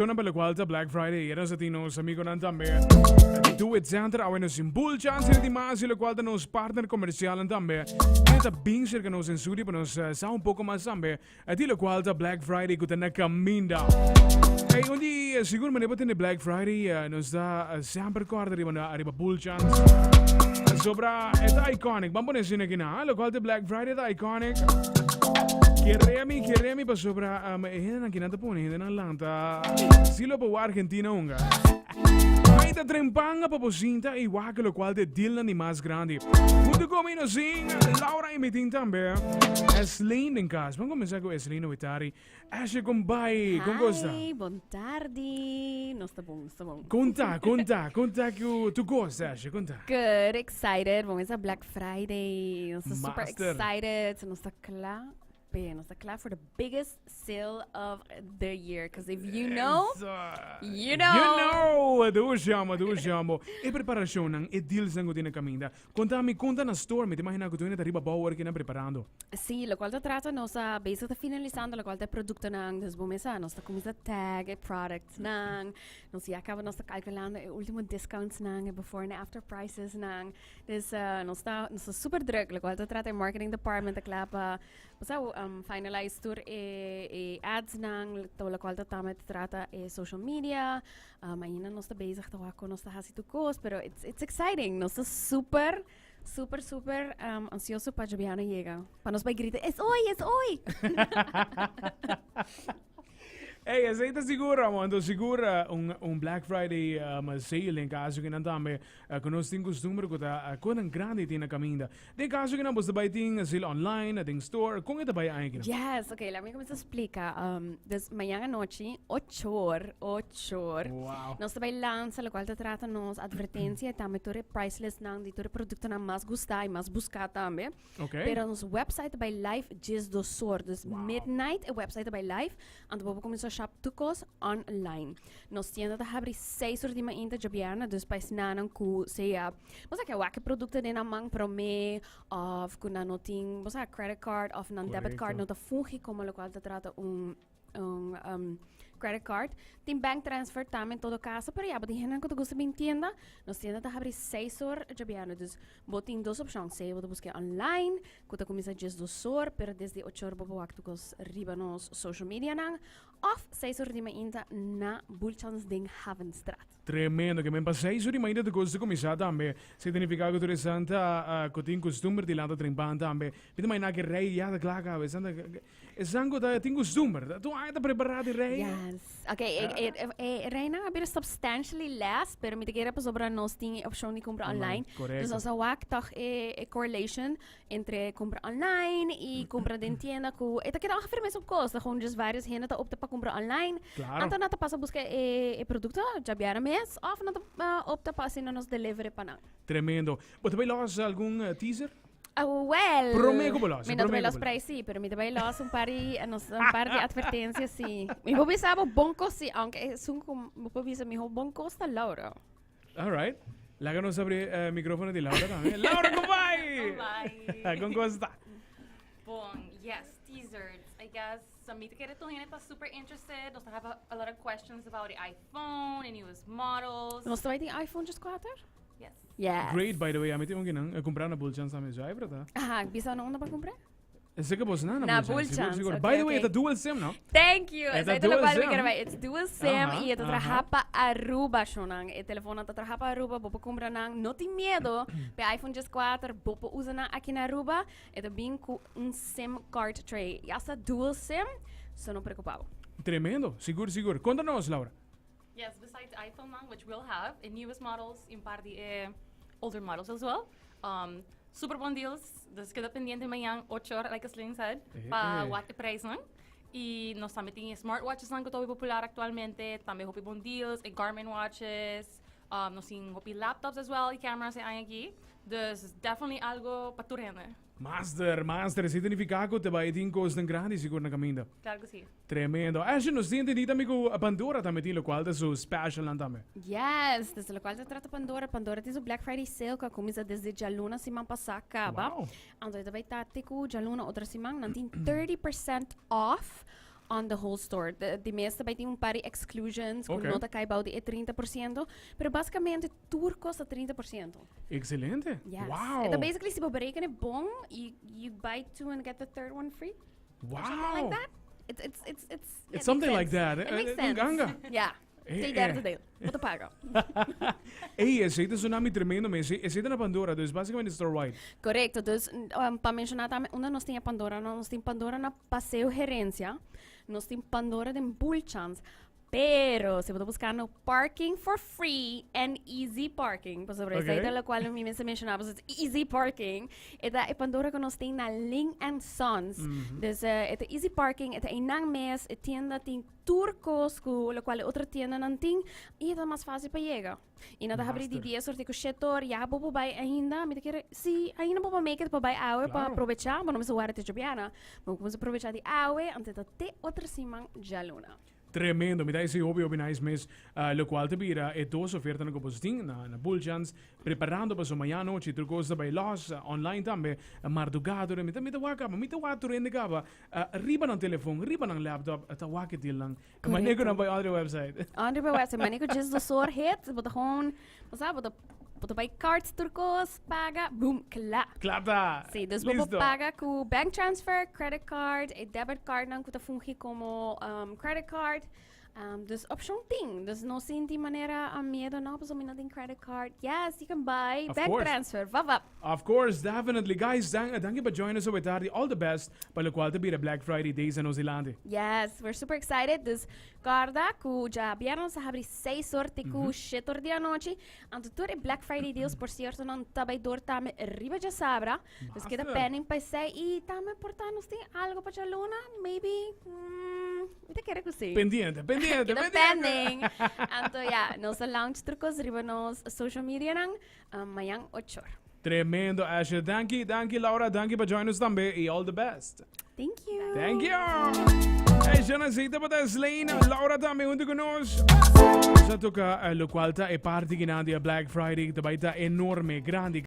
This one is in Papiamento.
Shownan pa locual ta Black Friday y nos a tin nos amigonan tambe di Do It Center awe nos tin Bull Chance y di mas y locual ta nos partner comercialnan tambe Kende ta bin cerca nos en studio pa nos sa un poco mas tambe di locual ta Black Friday cu ta na caminda. Hey, un di sigur manera pa tene Black Friday nos ta semper corda riba riba Bull Chance Sobra e ta iconic, ban pone asina aki na, locual ta Black Friday ta iconic. Keremi, keremi pasobra um, e hendenan kinan ta pone hendenan lanta silo pa wa Argentina unga. Mai ta trempanga pa bo sinta y wak locual ta e dealnan di mas grandi. Hunto cu mi nos tin Laura y mi tin tambe Eslene den cas. Ban cuminsa cu Eslene Witari. Ashley con bai, con gosta? Hi, bon tardi. Nos ta bon, nos ta bon. Conta, conta, conta cu tu gosta, Ashley, conta. Good, excited. Bon, es a Black Friday. Nos ta super Master. excited. Nos ta kla, pe, nos ta kla for the biggest sale of the year. Because if you know, you know. You know, dushamo, dushamo. E preparacionnan, e dealsnan cu tin na caminda. Conta mi, conta na store, mi ta imagina cu tu hende ta riba bou ora cu nan preparando. Sí, locual ta trata nos a bezig ta finalisando locual ta e productonan, dus bo mesa nos ta cuminsa tag e productsnan, nos ya caba nos ta calculando e ultimo discountsnan, e before en after pricesnan, dus nos ta nos ta super druk, locual ta trata e marketing department ta cla pa bo sa finalize tur e e adsnan, locual ta tambe ta trata e social media, Ainda nos ta bezig ta wak con nos ta haci tur cos, pero it's, it's exciting. Nos ta super, super, super ansioso pa djobiana yega. Pa nos bai grita, es hoy, es hoy! Ey, esey ta sigur, Ramon. Anto sigur un, un Black Friday sale den caso kinan tambe cu nos tin costumber cu ta conan grandi tin na caminda. Den caso kinan bos ta bai tin sale online, den store, con e ta bai aña kinan? Yes, ok, laat me cuminsa splica. Dus mañan anochi, ochor, ochor, Wow. nos ta bai lansa locual ta trata nos advertencia y tambe tur e price listnan di tur e productonan mas gusta y mas busca tambe. Ok. Pero nos website ta bai live 12 or, dus Wow. midnight e website ta bai live, anto bo por cuminsa shop tur cos online. Nos tienda ta habri 6 or di mainta djabièrnè, dus pa esnanan cu sea, bo sa ke wak e producto den nan man prome, of cu nan no tin, bo sa, credit card of nan debit card Correcto. no ta fungi como locual ta trata un un um, credit card. Tin bank transfer tambe en todo caso, pero ya, bo tin hendenan cu ta gusta bin tienda. Nos tienda ta habri 6 or djabièrnè, dus bo tin dos opcion. Sea bo ta busca online, cu ta cuminsa 12 or, pero desde 8 or bo por wak tur cos riba nos social medianan, of 6 or di mainta na Bulchans den Havenstraat. Tremendo, ke men pa 6 or di mainta tur cos ta cuminsa tambe. Esey ta nifica cu tur esnan ta cu tin custumber di lanta trempan tambe. Mi ta imagina cu e rey ya ta cla caba, esnan ta Esnan ku ta tin kustumber, tur aña ta prepará di rei. Yes. Ok, e, e, e, e reinan a bira substantially less, pero mi ta kere pasobra nos tin e opcion di compra online. Correcto. Dus nos a wak toch e, e correlation entre compra online y compra den tienda ku e ta keda ongeveer mesun kos. Ta gewoon just varios hende ta opta pa compra online. Claro. Anto nan ta pasa buska e, e producto djabiara mes of nan ta uh, opta pa asina nos delivery pa nan. Tremendo. Bo ta bai los algun eh, teaser? Ah, well. Prome ku bo los, Mi no ta prome bai ku los bo los. prijs sí, pero mi ta bai los un par di, eh, nos, un par di advertencias sí. Mi por bisa bo bon kos sí, aunque esun ku bo por bisa miho bon kos ta Laura. All right. Laga nos abri eh, microfono di Laura tambe. Laura, kom bai! Kom bai. Kon kos ta? Bon, yes, teasers. I guess so mi ta kere tur hende ta super interested. Nos ta have a lot of questions about the iPhone and newest models. Nos ta bai tin iPhone 14? Yes. Yes. Great, by the way. Ami tin un kinan. A kumpra na Bulchans tambe. Zo, ay, ta. Aha, bisa na unda pa kumpra? Ese ke bos na Na na Bulchans. Sigur, Bulchans, sigur. ok, By the way, ok. e ta dual SIM, no? Thank you. E ta Esei ta dual locual mi SIM. kere bai. It's dual SIM Aha, y e ta aha. traha pa Aruba, shonan. E telefoonnan ta traha pa Aruba. Bo por kumpra nan. No tin miedo. Pe iPhone 14 bo por usa nan aki na Aruba. E ta bin ku un SIM card tray. Y hasta dual SIM. So no preocupa bo. Tremendo. Sigur, sigur. Konta nos, Laura. Yes, besides iPhone nan, which we'll have, e newest models y un par di e older models as well. Super bon deals, dus keda pendiente mañan ocho or, like Asleen said, pa wak e prijsnan. Y nos tambe tin e smartwatches nan cu ta hopi popular actualmente, tambe hopi bon deals, e Garmin watches, nos tin hopi laptops as well y cameras e aña aki. Dus definitely algo pa tur hende. Master, master, esei ta nifiká ku ta bai tin kosnan grandi sigur na kaminda. Claro ku si. Tremendo. Ashley, nos tin entendí tambe ku Pandora tambe tin lokual ta su specialnan tambe. Yes, desde lokual ta trata Pandora. Pandora tin su Black Friday sale ku a kuminsá desde djaluna siman pasá kaba. Wow. Anto e ta bai ta te ku djaluna otro siman. Nan tin 30% off. on the whole store. Di mes ta bay tin un par di exclusions cu no ta cay bao di e 30%, pero basicamente tur cos ta 30%. Excelente. Yes. Wow. E ta basically si bo bereken e bon, you buy two and get the third one free. Wow. Something like that. It's yeah, It's something it like makes that. sense. It makes Un sense. ganga. Yeah. Te derde deel. Bo ta paga. Ey, esey ta tsunami tremendo mes. Esey ta na Pandora, dus basicamente store wide. Correcto. Dus pa menciona tambe, unda nos tin e Pandora, nos tin Pandora na Paseo Herencia, nos tin Pandora den Bulchans, pero si bo ta buscando parking for free and easy parking, pasobra esey ta locual mi mester menciona, pasobra es easy parking, e ta e Pandora cu nos tin na Ling and Sons. Dus e ta easy parking, e ta eynan mes, e tienda tin tur kos ku lokual e otro tiendanan tin i e ta mas fásil pa yega. I nan ta habri di Master. 10 or te ku shete or, ya bo por bai ainda, mi ta kere, si, ainda bo por make it pa bai awe pa Claro. probechá, bo no mester wara te djobiana, bo por kuminsá probechá di awe ante ta te otro siman djaluna. Tremendo, mi ta ese hopi hopi nice mes, lokual ta bira e dos ofertanan ku bo tin na Bulchans, preparando paso mañana nochi tur kos ta bai los, online tambe, mardugado, mi ta wak kaba, mi ta wak tur hende kaba, Riba nan telefon, riba nan laptop, ta wak e deal nan. Mane ku nan bai otro website. Otro website, mane ku just dos or hit, bo ta gewoon, bo sa, bo ta, bo ta bai cards tur kos, paga, boom, kla. Kla ta. Sí, dus bo por paga ku bank transfer, credit card, e debit card nan ku ta fungi komo credit card. Dus option tin. Dus no sinti manera a miedo no, pasobra mi no tin credit card. Yes, you can buy Of bank course. transfer. Vap, vap. Of course, definitely. Guys, danki pa join us awe tardi. All the best pa locual ta bira Black Friday days na nos dilanti. Yes, we're super excited. Dus corda cu djabièrnè nos a habri seis or te cu shete or di anochi. Anto tur e Black Friday deals, por cierto, nan ta bay door tambe riba djasabra. Dus keda Master. pending pa esei. Y tambe por ta nos tin algo pa djaluna, maybe. Mi ta kere ku sí. Pendiente, pendiente, Keda pendiente. pending. Anto ya, nos ta launch tur kos riba nos social media nan mañan ochor. Tremendo, Asher. Danki, danki Laura, danki pa join us tambe y all the best. Thank you. Thank you. Hey, Jana Zita pa Slain, Laura tambe junto con nos. Nos a toca locual ta e party ginandi a Black Friday, ta bai ta enorme, grandi.